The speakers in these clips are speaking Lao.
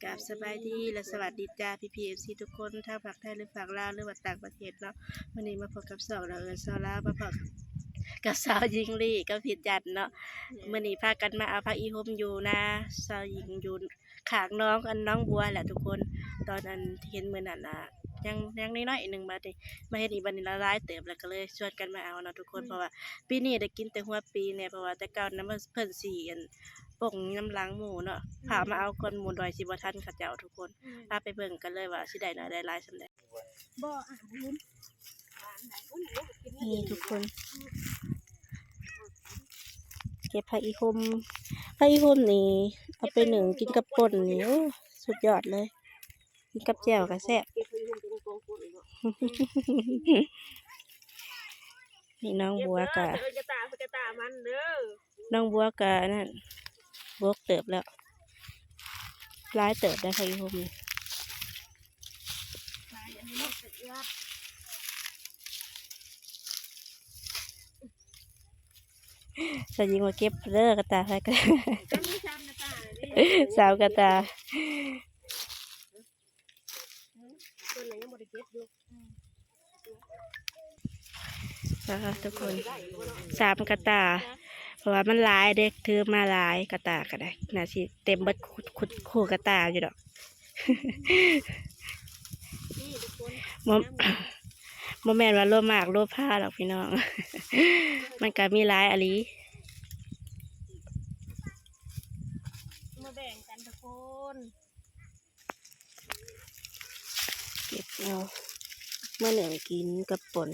ກາບສະບາຍດີ ແລະ ສະຫວັດດີຈ້າ ພີ່ໆ ເອັຟຊີ ທຸກຄົນ ທັງພາກໄທ ຫຼື ພາກລາວ ຫຼືວ່າຕ່າງປະເທດເນາະ. ມື້ນີ້ມາພົບກັບຊ່ອງນ້ອງເອີນຊາວລາວ ມາພໍ້ກັບ ກັບສາວຍິງລີ ກັບພີ່ຈັນເນາະ. ແມ່ນ ມື້ນີ້ພາກັນມາເອົາຜັກອີ່ຫຸ່ມຢູ່ນາສາວຍິງ ຢູ່ຂ້າງໜອງ ອັນ ໜອງບົວແຫຼະທຸກຄົນ. ຕອນອັນທີ່ເຫັນມື້ນັ້ນນະ ຍັງ ຍັງນ້ອຍໆໜຶ່ງ ບາດນີ້ມາເຫັນອີກ ບາດນີ້ລະຫຼາຍເຕີບ ແລ້ວກໍເລີຍຊວນກັນມາເອົາເນາະທຸກຄົນ. ອືມ ເພາະວ່າປີນີ້ໄດ້ກິນແຕ່ຫົວປີແດ່ ເພາະວ່າແຕ່ເກົ່ານະ ເພິ່ນ ເພິ່ນຊິ ອັນ ປົ່ງນຳຫຼັງໝູ່ເນາະ ອືມ ຖ້າມາເອົາກ່ອນໝູ່ໜ້ອຍຊິບໍ່ທັນເຂົາເຈົ້າທຸກຄົນ. ອືມ ພາໄປເບິ່ງກັນເລີຍວ່າຊິໄດ້ໜ້ອຍໄດ້ຫຼາຍສ່ຳໃດ. ບໍ່ ອ່ານບຸນ ນີ້ທຸກຄົນ ເກັບຜັກອີ່ຫຸ່ມ ຜັກອີ່ຫຸ່ມນີ້ເອົາໄປໜຶ້ງກິນກັບປົ່ນນີ້ ໂອ້ ສຸດຍອດເລີຍ. ກິນກັບແຈ່ວກໍແຊບ. ນີ້ໜອງບົວກໍ ເກັບເດີ ເອີ ກະຕ່າ ກະຕ່າມັນເດີ ໜອງບົວກໍອັນນັ້ນ ບົກເຕີບແລ້ວ ຫຼາຍເຕີບໄດ໋ ຜັກອີ່ຫຸ່ມນີ້. ຫຼາຍ ອັນນີ້ມັນສຸດຍອດ. ສາວຍິງວ່າເກັບເດີກະຕ່າໃຜກະ ສາມກະຕ່າ ເພິ່ນນະຍັງບໍ່ໄດ້ເກັບຢູ່. ອ່າ ທຸກຄົນ ສາມກະຕ່າ ເພາະວ່າມັນຫຼາຍເດ້ ຖືມາຫຼາຍ ກະຕ່າກະໄດ້ ໜ້າຊິເຕັມເບິດ ຄູ່ ຄູ່ ຄູ່ກະຕ່າຢູ່ດອກ. ບໍ່ ບໍ່ແມ່ນວ່າໂລມາກໂລພາດອກພີ່ນ້ອງ ມັນກະມີຫຼາຍອີ່ຫຼີ. ມາແບ່ງກັນທຸກຄົນ ເກັບເອົາມາໜຶ້ງກິນກັບປົ່ນ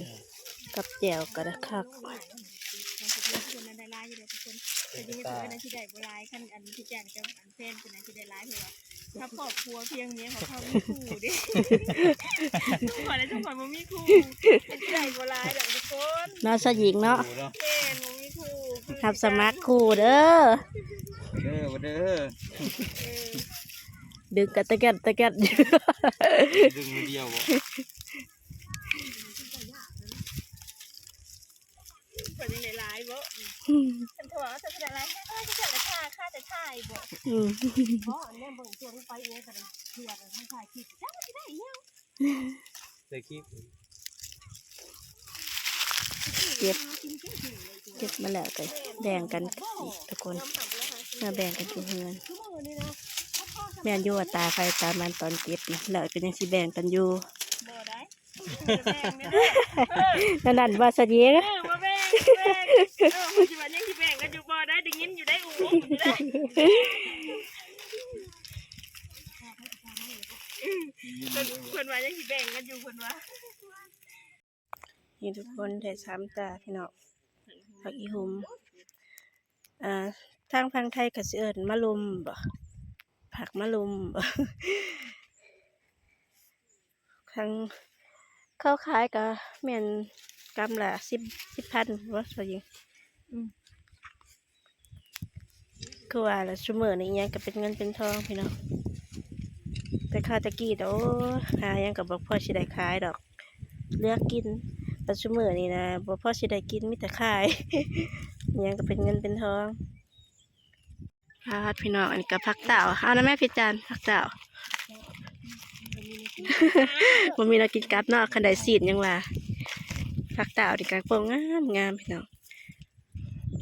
ກັບແຈ່ວກະໄດ້ຄັກ. ເພິ່ນໄດ້ຫຼາຍຢູ່ເດ້ທຸກຄົນ ແຕ່ຊິມີຜູ້ອັນນັ້ນຊິໄດ້ບໍ່ຫຼາຍ ຄັນອັນພີ່ຈັນກັບ ແຟນເພິ່ນນະຊິໄດ້ຫຼາຍ ເພາະວ່າເຂົາຄອບຄົວພຽງເມຍເຂົາ ເຂົາມີຄູ່ເດ້. ຊຸມຂ້ອຍນະ ຊຸມຂ້ອຍບໍ່ມີຄູ່ ຊິໄດ້ບໍ່ຫຼາຍດອກທຸກຄົນເນາະ ສາວຍິງເນາະ. ແມ່ນ ບໍ່ມີຄູ່ ຮັບສະໝັກຄູ່ເດີ ເດີ ເດີ. ເອີ ດຶງກະຕະແກດຕະແກດ ດຶງມືດຽວບໍ? ເພິ່ນຍັງໄດ້ຫຼາຍບໍ? ອືມ ຄັນໂທເອົາເທື່ອລະຫຼາຍ ຂ້າ ຂ້າ ຂ້າແຕ່ຖ່າຍບໍ? ອືມ ບໍ່ ອັນແນມເບິ່ງຊວນໄປອີ່ຫຍັງກະໄດ້ ເທື່ອກະຖ່າຍຄລິບ ຈັກມັນຊິໄດ້ອີ່ຫຍັງ ໄດ້ຄລິບ. ເກັບ ເກັບມາແລ້ວກະແບ່ງກັນອີກທຸກຄົນ ມາແບ່ງກັນຢູ່ເຮືອນ. ແມ່ນຢູ່ວ່າຕາໃຜຕາມັນຕອນເກັບນະ ແລ້ວກະຍັງຊິແບ່ງກັນຢູ່. ບໍ່ໄດ້ ນັ້ນ ນັ້ນວ່າຊະເດ. ເອີ ບໍ່ແບ່ງ ບໍ່ແບ່ງ ເອີ ເພິ່ນຊິວ່າຍັງຊິແບ່ງກັນຢູ່ບໍ່ໄດ້ ໄດ້ຍິນຢູ່ໄດ໋ ອຸ້ງອຸ້ງຢູ່ໄດ໋. ເພິ່ນ ເພິ່ນວ່າຍັງຊິແບ່ງກັນຢູ່ ເພິ່ນວ່າ. ນີ້ທຸກຄົນ ໄດ້ສາມຕາພີ່ນ້ອງ ຜັກອີ່ຫຸ່ມ ອ່າ ທາງຝັ່ງໄທເຂົາຊິເອີ້ນມະລຸມບໍ ຜັກມະລຸມບໍ. ທາງເຂົາຂາຍກະແມ່ນກຳລະສິບ ສິບພັນບໍ ສາວຍິງ? ອືມ ຄືວ່າລະ ຊຸມື້ນີ້ອີ່ຫຍັງກະເປັນເງິນເປັນທອງພີ່ນ້ອງ ແຕ່ຄາວແຕ່ກີ້ໂອ ຫາຫຍັງກະບໍ່ພໍຊິໄດ້ຂາຍດອກ ເຫຼືອກິນ. ປັດຈຸບັນນີ້ນະ ບໍ່ພໍຊິໄດ້ກິນ ມີແຕ່ຂາຍ ອີ່ຫຍັງກະເປັນເງິນເປັນທອງ. ອ່າ ພີ່ນ້ອງ ອັນນີ້ກະຜັກເຕົ້າ ເອົານະແມ່ພີ່ຈັນ ຜັກເຕົ້າ ບໍ່ມີແນວກິນກັບເນາະ ຄັນໄດ້ຊີ້ນຍັງວ່າ. ຜັກເຕົ້ານີ້ກະໂປ່ງງາມໆ ພີ່ນ້ອງ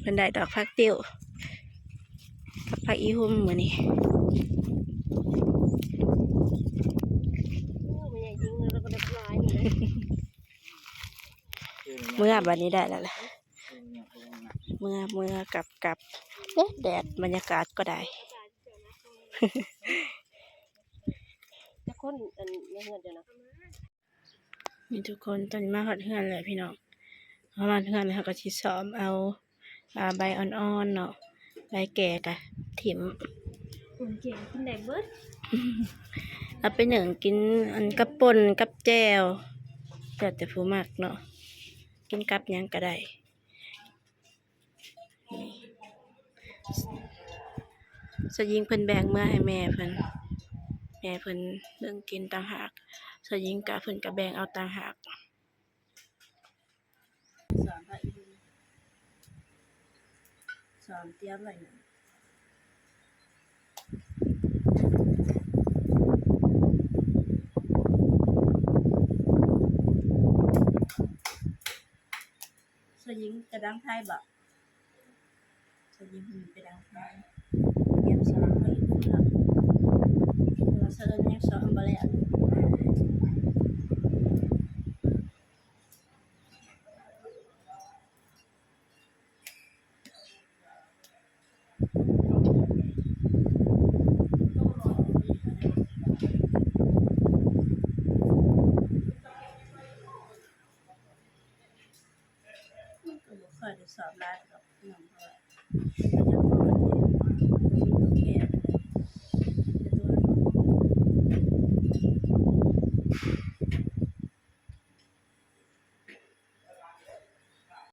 ເພິ່ນໄດ້ດອກຜັກຕິ້ວກັບຜັກອີ່ຫຸ່ມມື້ນີ້. ເມືອບາດນີ້ໄດ້ແລ້ວລະ ເມືອ ເມືອກັບກັບ. ເອະ ແດດ ບັນຍາກາດກໍໄດ້. ຈັກຄົນ ອັນ ໃນເຮືອນເຈົ້ານະ? ນີ້ທຸກຄົນ ຕອນນີ້ມາຮອດເຮືອນແລ້ວພີ່ນ້ອງ ມາຮອດເຮືອນແລ້ວ ເຮົາກະຊິຊອມເອົາ ອ່າ ໃບອ່ອນໆເນາະ ໃບແກ່ກະຖິ້ມ ຄົນແກ່ກິນໄດ້ເບິດ. ເອົາໄປໜຶ້ງກິນ ອັນ ກັບປົ່ນກັບແຈ່ວ ແລ້ວແຕ່ຜູ້ມັກເນາະ ກິນກັບຫຍັງກະໄດ້. ສາວຍິງເພິ່ນແບ່ງເມືອໃຫ້ແມ່ເພິ່ນ ແມ່ເພິ່ນເບິ່ງກິນຕ່າງຫາກ ສາວຍິງກະ ເພິ່ນກະແບ່ງເອົາຕ່າງຫາກ. ສອນຕຽມໄວ້ນະ. ຈະດັງໄທບໍ? ສະເອີນເພິ່ນໄປດັງໄທ ຕຽມສອບໃຫ້ເພິ່ນເນາະ ແຕ່ວ່າສະເອີນຍັງສອບບໍ່ແລ້ວ. ມັນກໍບໍ່ຄ່ອຍໄດ້ສອບຫຼາຍດອກ ເພາະວ່າ